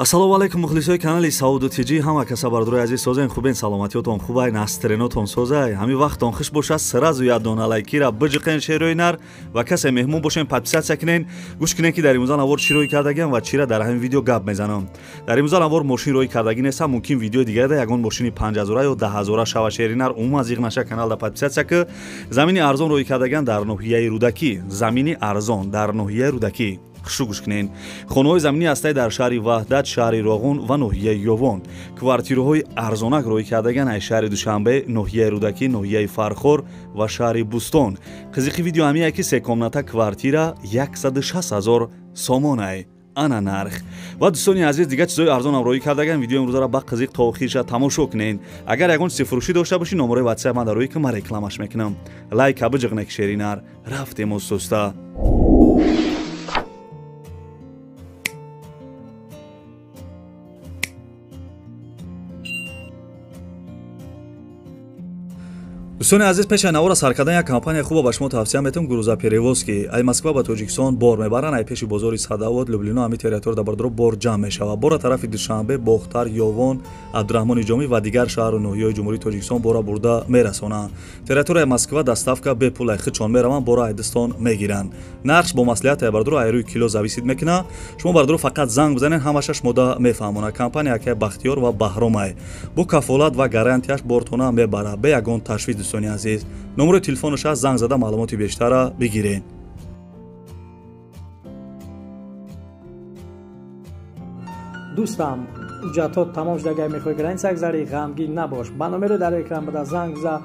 Ассалому алайкум мухлисои канали Сауду ТЖ, ҳама каса бардорои азиз, созен хубен, саломатиётон хубай, настренотон созай, ҳами вақтон хуш бошад. Сразу як дона лайкира биҷиқен шерои нар ва касе меҳмон бошен подписаться кунен. Гӯш кунен ки дар имрӯза навор чӣ рӯй кардагиам ва чира дар ҳамин видео гап мезанам. Дар имрӯза навор мошин рӯй кардагӣ нестам, мумкин видеои дигарда ягон мошини 5000 ё 10000 шава. Шери нар умуман зиғ наша, каналда подписаться ки. Замини арзон рӯй кардагиам дар ноҳияи Рӯдакӣ, замини арзон дар ноҳияи Рӯдакӣ. Хушу гӯш кунед. Хонаҳои заминӣ ҳастаи дар шаҳри Ваҳдат, шаҳри Роғун ва ноҳияи Ёвон. Квартираҳои арзонак рӯй кардаган аз шаҳри Душанбе, ноҳияи Рӯдакӣ, ноҳияи Фархор ва шаҳри Бӯстон. Қизиқи видео ҳамие ки секомната квартира 160 000 сомонай. Ана нарх. Ва дӯстони азиз, дигар чизҳои арзонам рӯй кардаган. Видеои имрӯзаро ба қизиқ то охирша тамошо кунед. Агар ягон чизи фурӯшӣ дошта бошӣ, номерои WhatsApp ман дар рӯи ки ман рекламаш мекунам. Лайка биҷиқне ки шери нар. Рафтем устуста. Дӯстони азиз, пеш аз навора сар кардан як компания хуба ба шумо тавсия метавам, грузоперевозки. Ай Москва ба Тоҷикистон бор мебаранд, ай пеши бозори Садовод, Люблино, ҳами территория дар бардоро бор ҷамъ мешавад. Бора тарафи Душанбе, Бохтар, Ёвон, Абдураҳмони Ҷомӣ ва дигар шаҳру ноҳияҳои Ҷумҳурии Тоҷикистон бора бурда мерасонанд. Территорияи Москва доставка бепул, ай худшон мераванд, бора ай дастон мегиранд. Нархш бо маслиҳат ай бардоро ай рӯи кило зависит мекунад. Шумо бардоро фақат занг бизанед, ҳамаша шумода мефаҳмонад. Компания акай Бахтиёр ва Баҳромай бо кафолат ва гарантияш бортона мебарад, бе ягон ташвиш. Дӯстони азиз, номерои телефонаш аст, занг зада маълумоти бештара бигиред. Дӯстам, ҳуҷҷатҳо тамом шуда, агар мехоҳӣ граница гузарӣ, ғамгин набош. Ба номеро дар экран буда занг за.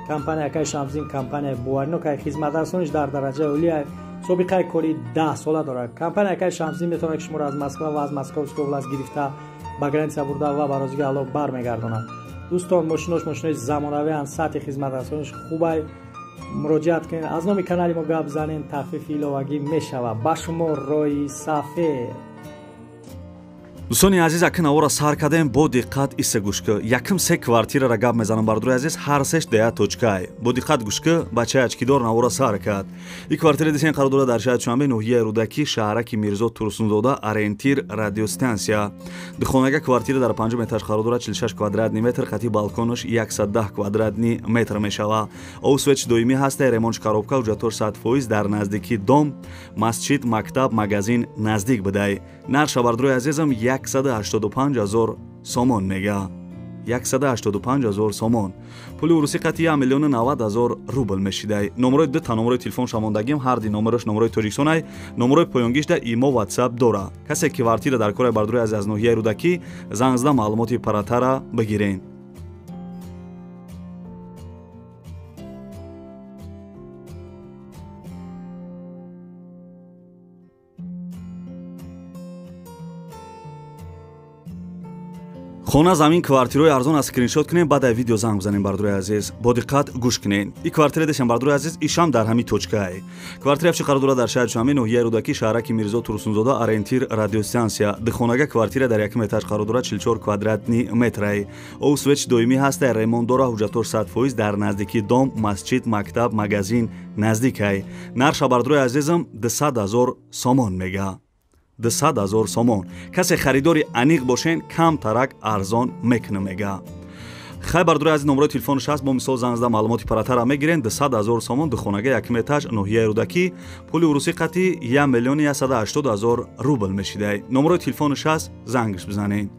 Компания акай Шамсиддин компания боваринок, хизматрасониш дар дараҷаи олия, собиқаи кори 10 сола дорад. Компания акай Шамсиддин метавонад ки шуморо аз Москва ва аз Московской област гирифта ба граница бурда ва ба розигии Аллоҳ бармегардонад. Дӯстон, мошинош мошинои замонавианд, сатҳи хизматрасониш хубай. Муроҷиат кунед, аз номи канали мо гап занед, тахфифи иловагӣ мешавад. Ба шумо роҳи сафед. Дӯстони азиз, аки навора сар кардем, бо диққат иса гӯш ки. Якм се квартирара гап мезанам, бардори азиз, ҳар сеш дея точкай. Бо диққат гӯш ки, бачаи ачкидор навора сар кард. И квартира дисен қарор дорад дар шаҳри Душанбе, ноҳияи Рӯдакӣ, шаҳраки Мирзо Турсунзода, ориентир радиостансия. Духонага квартира дар панҷум этаж қарор дорад, 46 квадратный метр, қати балконаш 110 квадратный метр мешавад. Об свеч доимӣ ҳаста, ремонт коробка, ҳуҷҷатҳош 100%, дар наздикии дом, масҷид, мактаб, магазин наздик будай. Нархша бардорои азизам 185 000 сомон мега. 185 000 сомон. Пули урусӣ қати 1 090 000 рубл мешидай. Номерои ду та номерои телефон шамондагим, ҳар ди номерош номерои Тоҷикистонай, номерои поёнгишда имо WhatsApp дора. Касе ки квартира дар кораи бардорои аз ноҳияи Рӯдакӣ, занг зада маълумоти паратара бигирен. Хона, замин, квартираҳои арзон аз скриншот кунем, баъд ай видео занг бизанем, бардорои азиз. Бо диққат гӯш кунед. И квартира дешам, бардорои азиз, ишам дар ҳамин точкае. Квартира чӣ қарор дорад дар шаҳри Душанбе, ноҳияи Рӯдакӣ, шаҳраки Мирзо Турсунзода, ориентир радиостансия. Духонага квартира дар якум этаж қарор дорад, 44 квадратный метрае. Об свеч доимӣ ҳаста, ремонт дора, ҳуҷҷатҳош 100%, дар наздикии дом, масҷид, мактаб, магазин наздикай. Нархша бардорои азизам 200 000 сомон мега. 200 000 сомон. Касе харидори аниқ бошен, камтарак арзон мекунам мега. Хай бардорои азиз, номерои телефонаш ҳаст, бо мисол занг зада маълумоти паратара мегирен. 200 000 сомон, духонага якум этаж, ноҳияи Рӯдакӣ, пули урусӣ қати 1 180 000 рубл мешидай. Номерои телефонаш ҳаст, зангш бизанед.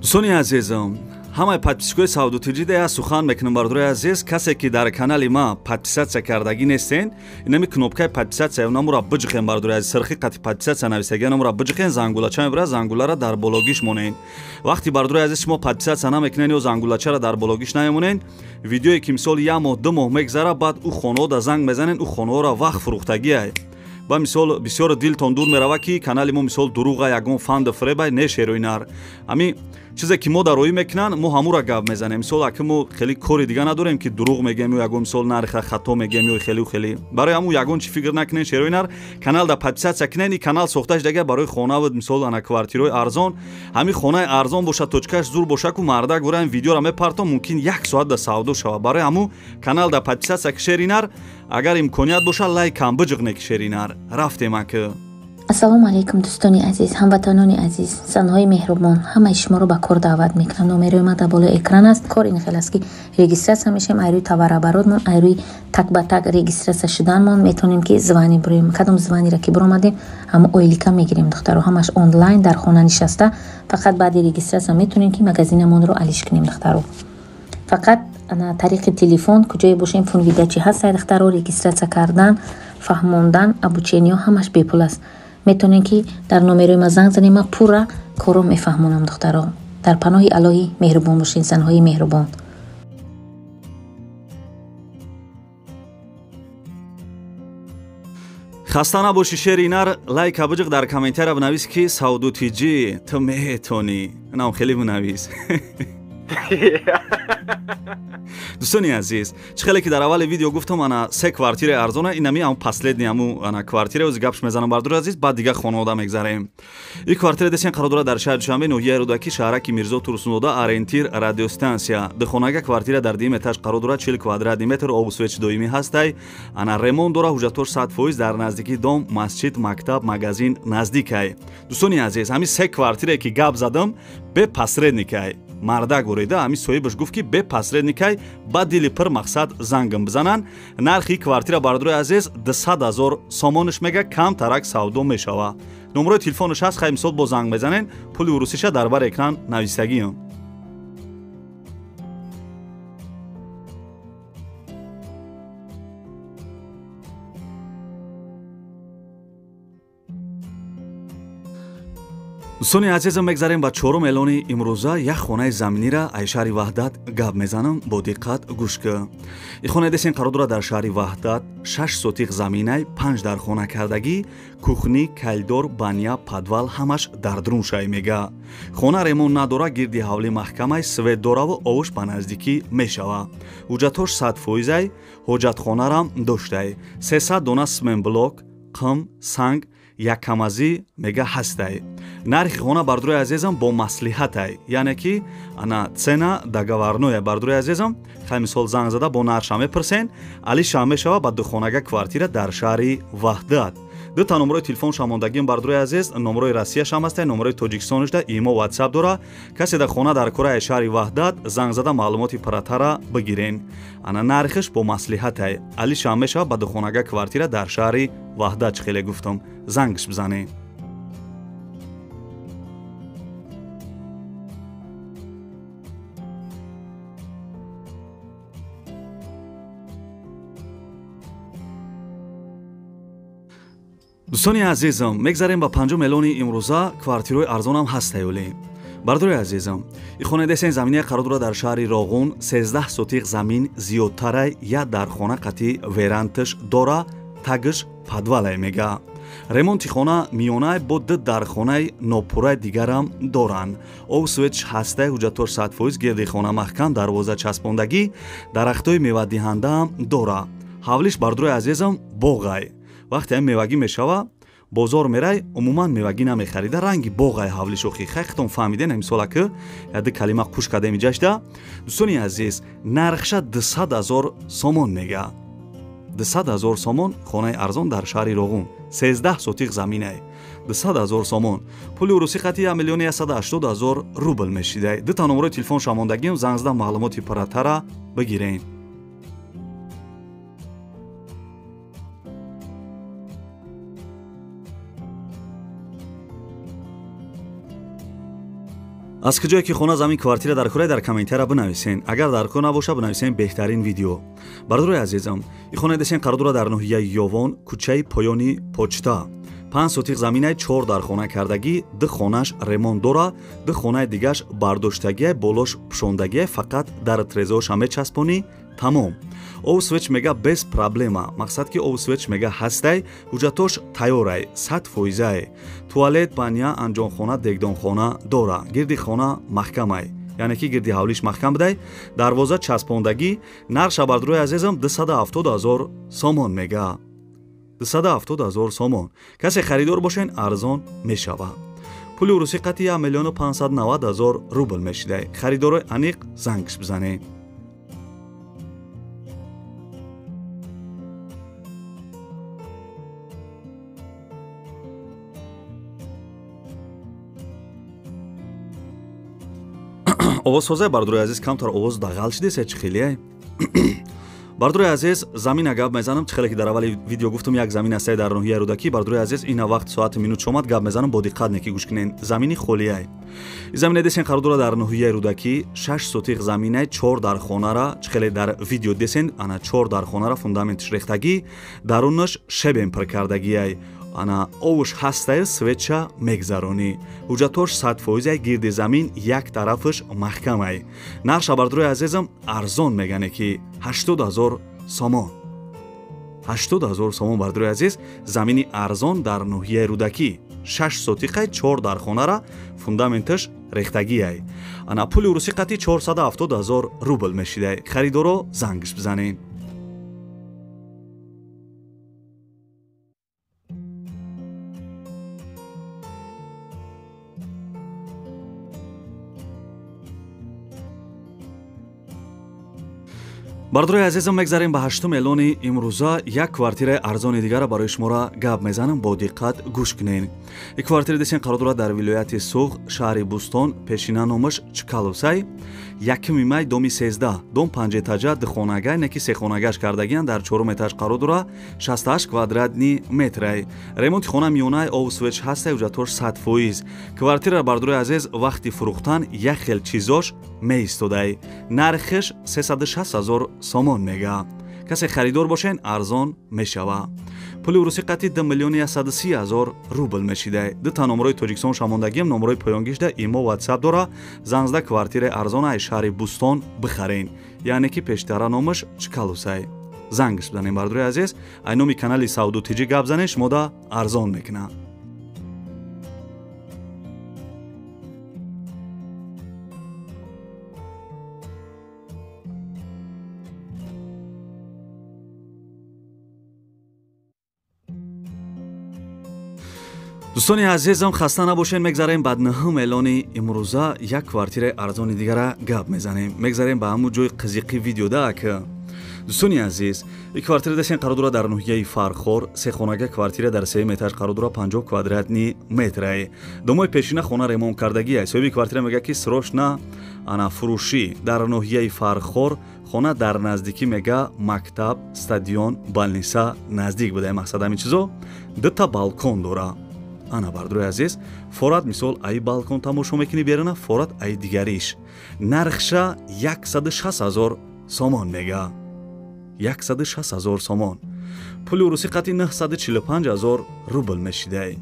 Дӯстони азизам, ҳамаи подписчикои Сауду ТЖ да як сухан мекунам, бардорои азиз. Касе ки дар канали ма подписаться кардагӣ нестен, инами кнопкаи подписаться намура биҷиқен, бардорои азиз. Сирхи қати подписаться нависагӣ намура биҷиқен, зангулача мебарад, зангулара дар бологиш монен. Вақти бардорои азиз шумо подписаться намекунен ё зангулачара дар бологиш намемонен, видеое ки мисол як моҳ, ду моҳ мегзара, баъд ӯ хонаҳо да занг мезанен, ӯ хонаҳоро вақт фурӯхтагиай. Ба мисол бисёр дилтон дур мерава ки канали мо мисол дуруға, ягон фанду фиребай, не шерои нар. Ҳами Чизе ки мо дароӣ мекунанд, мо ҳамура гап мезанем. Мисол аки мо хеле кори дига надорем ки дурӯғ мегем ё ягон мисол нарха хато мегем ё хеле хеле. Барои ҳамун ягон чи фикр накунен, шерои нар, канал да подписаться кунен. Ин канал сохташ дига барои хона буд, мисол ана квартираҳои арзон. Ҳамин хонаи арзон боша, точкаш зур боша ку мардак гура ин видеоро мепартом, мумкин як соат да савдо шава. Барои ҳамун канал да подписаться ки шери нар, агар имконият боша лайкам биҷиқне ки шери нар. Рафтем аки. Ассалому алайкум дӯстони азиз, ҳамватанони азиз, занҳои меҳрубон, ҳамаи шуморо ба кор даъват мекунам. Номерои ман дар болои экран аст. Кор ин хел аст ки регистрация мешавем, айрӯи товарооборотмон, айрӯи так ба так регистрация шуданмон метавонем ки звани буроем. Кадом званиро ки буромадем, ҳамо ойлика мегирем, духтаро. Ҳамаш онлайн дар хона нишаста, фақат баъди регистрация метавонем ки магазинамонро алиш кунем, духтаро. Фақат тариқи телефон куҷое бошем, фунвидачи ҳаст, духтаро, регистрация кардан, фаҳмондан, обучениё ҳамаш бепул аст. Метавонем ки дар номерои ма занг занем, ман пурра корро мефаҳмонам, духтаро. Дар паноҳи Аллоҳи меҳрубон бошед, занҳои меҳрубон. Хаста набошӣ шери нар, лайка биҷиқ, дар комментария бинавис ки Савдо ТЖ ту метонӣ. Инам хеле бинавис. Дӯстони азиз, чӣ хеле ки дар аввали видео гуфтам, ана се квартираи арзона, инами ам последний аму ана квартира ози гапш мезанам бардори азиз, баъд дига хонавода мегзарем. Ин квартира десен қарор дорад дар шаҳри Душанбе, ноҳияи Рӯдакӣ, шаҳраки Мирзо Турсунзода, ориентир радиостансия. Духонага квартира дар дуюм этаж қарор дорад, 40 квадратный метр, обу свеч доимӣ ҳастай. Ана ремонт дора, ҳуҷҷатош 100%, дар наздикии дом, масҷид, мактаб, магазин наздикай. Дӯстони азиз, ҳамин се квартирае ки гап задам, бе посредникай. Мардак орида, ҳамин соҳибаш гуфт ки бе посредникай, ба дили пир мақсад зангам бизананд. Нархи квартира бардори азиз 200 000 сомониш мега, камтарак савдо мешава. Номерои телефонаш ҳаст, хай мисол бо занг мезанен, пули урусиша дар бар экран нависагиам. Дӯстони азизам, мегзарем ба чорум эълони имрӯза. Як хонаи заминира ай шаҳри Ваҳдат гап мезанам, бо диққат гӯш кӣ. Ин хонаи десен қарор дорад дар шаҳри Ваҳдат, 6 сотиқ заминай, 5 дар хона кардагӣ, кухни, калидор, баня, подвал ҳамаш дар дарун шай мега. Хона ремонт надора, гирди ҳавли маҳкамай, свет дораву овуш ба наздикӣ мешава. Ҳуҷҷатҳош 100%, ҳоҷатхонарам доштай. 300 дона сменблок, қим, санг, якамазӣ мега ҳастай. Нархи хона бардорои азизам бо маслиҳатай, яъне ки ана цена договорная бардорои азизам. Хай мисол занг зада бо нархша мепурсен, алиша мешава ба духонага квартира дар шаҳри Ваҳдат. Дута номерои телефонша мондагим бардорои азиз, номерои Россияшам ҳастай, номерои Тоҷикистонашда имо WhatsApp дора. Касе дар хона дар кораи шаҳри Ваҳдат занг зада маълумоти пурратара бигирен. Ана нархиш бо маслиҳатай, алиша мешава ба духонага квартира дар шаҳри Ваҳдат. Чӣ хеле гуфтам, зангш бизанед. Дӯстони азизам, мегзарем ба панҷум эълони имрӯза. Квартираҳои арзонам ҳастаюле. Бардорои азизам, ин хонаи десен заминия қарор дорад дар шаҳри Роғун, 13 сотиқ замин зиёдтарай, як дар хона қатъи веранташ дора, тагш подвалай мега. Ремонти хона миёнай, бо ду дархонаи нопурраи дигарам доранд. Об светш ҳастай, ҳуҷҷатҳош 100%, гирди хона маҳкам, дарвоза часпондагӣ, дарахтҳои мевадиҳандаам дора. Ҳавлиш бардорои азизам боғай. Вақте ҳам мевагӣ мешава, бозор мерай, умуман мевагӣ намехарида, ранги боғай ҳавлиш охи. Хайхтон фаҳмиден ҳамисола ки яду калима қуш кардем иҷашда. Дӯстони азиз, нархша 200 000 сомон мега. 200 000 сомон хонаи арзон дар шаҳри Роғун, 13 сотиқ заминай. 200 000 сомон. Пули урусӣ қати 1 180 000 рубл мешидай. Дута номерои телефон шамондагим, занг зада маълумоти пурратара бигирен. Аз куҷое ки хона, замин, квартира дар курай, дар комментария бинависен. Агар дар кор набоша, бинависен беҳтарин видео. Бардорои азизам, ин хонаи десен қарор дорад дар ноҳияи Ёвон, кӯчаи поёни почта. 5 сотиқ заминай, 4 дар хона кардагӣ, 2 хонаш ремонт дора, 2 хонаи дигаш бардоштагиай, болош пӯшондагиай, фақат дар трезоша мечаспонӣ, Тамом. Ов свеч мега без проблема. Мақсад ки ов свеч мега ҳастай, ҳуҷҷатош тайёрай, 100%. Туалет, баня, анҷонхона, дегдонхона дора. Гирди хона маҳкамай. Яъне ки гирди ҳавлиш маҳкам будай. Дарвоза часпондагӣ. Нарша бардорои азизам 270 000 сомон мега. 270 000 сомон. Касе харидор бошен арзон мешава. Пули урусӣ қати 1 590 000 рубл мешидай. Харидорои аниқ зангш бизанед. Овоз созай бардорои азиз, камтар овоз дағал шидеса чӣ хеле? Бардорои азиз, замина гап мезанам, чӣ хеле ки дар аввали видео гуфтам, як замин астай дар ноҳияи Рӯдакӣ. Бардорои азиз, ина вақт соати минут шомад гап мезанам, бо диққат неки гӯш кунен. Замини холияй. Замина десен қарор дорад дар ноҳияи Рӯдакӣ, 6 сотиқ заминай, 4 дар хонара, чӣ хеле дар видео десен, ана 4 дар хонара фундаментиш рехтагӣ, дарунаш шебен пир кардагиай. Ана овуш ҳастаю свеча мегзаронӣ. Ҳуҷҷатош 100%, гирди замин як тарафаш маҳкамай. Нарша бардорои азизам арзон мегане ки 80 000 сомон. 80 000 сомон бардорои азиз, замини арзон дар ноҳияи Рӯдакӣ. 6 сотиқай, 4 дар хонара, фундаменташ рехтагиай. Ана пули урусӣ қати 470 000 рубл мешидай. Харидоро зангш бизанед. Бардорои азизам, мегзарем ба 8 эълони имрӯза. Як квартираи арзони дигара барои шуморо гап мезанам, бо диққат гӯш кунед. Ин квартира десен қарор дорад дар вилояти Суғд, шаҳри Бӯстон, пешина номаш Чкаловсай. 1 май, доми 13, дом 5 этажа, 2 хонага, не ки 3 хонагаш кардагиян, дар 4 этаж қарор дорад, 68 квадратни метрай. Ремонти хона миёнаи, ов свеч ҳастай, ҳуҷҷатош 100%. Квартира бардорои азиз вақти фурӯхтан як хел чизош меистодай. Нархиш 360 000 сомон мега. Касе харидор бошен арзон мешава. Пули урусӣ қати 2 130 000 рубл мешидай. Дута номрои Тоҷикистон шамондагиам, номрои поёнгишда имо WhatsApp дора. Занг зада квартираи арзона ай шаҳри Бӯстон бихарен. Яъне ки пештара номаш Чкаловсай. Зангш бизанем бардорои азиз, ай номи канали Савдо ТЖ гап занем, шумода арзон мекунад. Дӯстони азизам, хаста набошед, мегзарем ба 9 эълони имрӯза. Як квартираи арзони дигара гап мезанем. Мегзарем ба ҳамун ҷои қизиқи видеода ки. Дӯстони азиз, ин квартира десен қарор дорад дар ноҳияи Фархор, 3 хонага квартира дар 3 этаж қарор дорад, 50 квадратни метрай. Домои пешина хона ремонт кардагӣ. Соҳиби квартира мегӯяд ки срочно ана фурӯшӣ дар ноҳияи Фархор, хона дар наздикӣ мега мактаб, стадион, балниса наздик буда. Мақсад ҳамин чизо. Дута балкон дора. Ана бардорои азиз, форат мисол ай балкон тамошо мекунӣ берана, форат ай дигариш. Нархша 160 000 сомон мега. 160 000 сомон. Пули урусӣ қати 945 000 рубл мешидай.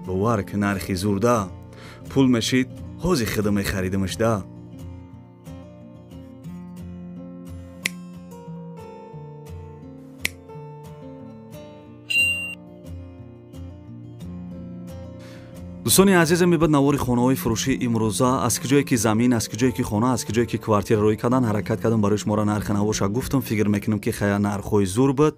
Бовар ки нархи зурда. Пул мешид, ҳози хида мехаридимишда. Дӯстони азизам, мебад навори хонаҳои фурӯшӣ имрӯза. Аз куҷое ки замин, аз куҷое ки хона, аз куҷое ки квартира рӯй кардан, ҳаракат кардам барои шуморо нархи навоша гуфтам. Фикр мекунам ки хая нархҳои зур буд.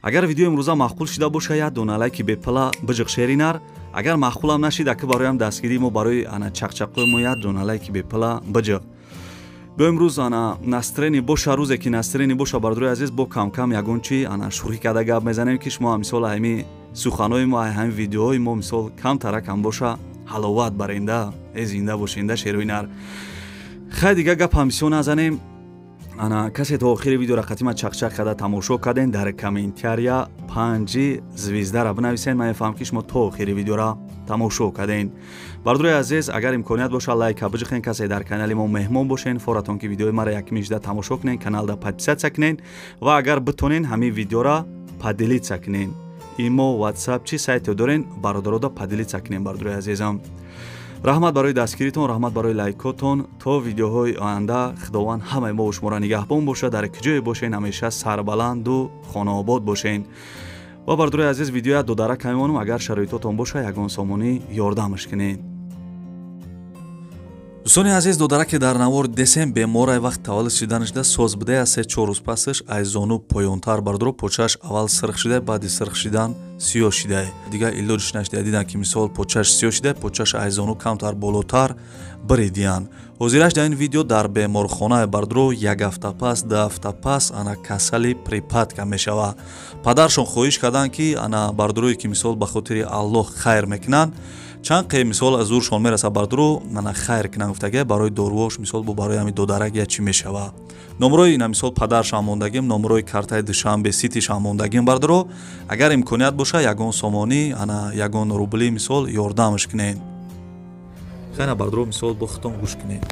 Агар видео имрӯза маъқул шида боша, як дона лайки бепала биҷиқ шеринар. Агар маъқулам нашид, ака бароям дастгирии мо, барои ана чақчақои мо як дона лайки бепала биҷиқ. Биё имрӯз ана настроение боша, рӯзе ки настроение боша, бардорои азиз, бо камкам ягон чи ана шӯхӣ карда гап мезанем, ки шумо мисол ҳами суханҳои мо, ҳами видеоҳои мо мисол камтаракам боша, ҳаловат баренда, э зинда бошенда шерои нар. Хай дига гап ҳам бисёр назанем. Ана касе то охири видеоро қатима чақчақ карда тамошо карден, дар комментария 5 звездара бинависен. Ман мефаҳмам ки шумо то охири видеоро тамошо карден. Бардорои азиз, агар имконият боша лайка биҷиқен. Касе дар канали мо меҳмон бошен, форатон ки видеои мара якмишда тамошо кунен, каналда подписаться кунен ва агар битонен ҳамин видеоро поделиться кунен. Имо, WhatsApp чи сайте дорен, бародарода поделиться кунен, бардорои азизам. Раҳмат барои дастгиритон, раҳмат барои лайкотон. То видеоҳои оянда худованд ҳамаи мо шуморо нигаҳбон бошад. Дар куҷое бошен, ҳамеша сарбаланду хонаобод бошен. Ва бардорои азиз, видеоя додарак мемонам, агар шароитотон боша, ягон сомонӣ ёрдамаш кунед. Дӯстони азиз, додараке дар навор десем беморай вақт таваллуд шиданашда соз будая, 3-4 рӯз пасаш ай зону поёнтар бардоро почааш аввал сирх шидай, баъди сирх шидан сиёҳ шидай. Дигар илоҷш нашидай, дидан ки мисол почааш сиёҳ шидай, почааш ай зону камтар болотар биридиян. Ҳозираш дар ин видео дар беморхонаи бардоро як ҳафта пас, 2 ҳафта пас ана касали припадка мешава. Падаршон хоҳиш карданд ки ана бардорое ки мисол ба хотири Аллоҳ хайр мекунанд, чанд қе мисол аз зуршон мераса бардоро ана хайр кунанд гуфтага, барои доруош мисол бо барои ҳами додарак я чӣ мешава. Номрои ина мисол падаршам мондагим, номрои картаи Душанбе Ситишам мондагим бардоро. Агар имконият боша, ягон сомонӣ ана ягон рубли мисол ёрдамаш кунед. Хайна бардоро мисол бо худтон гӯш кунед.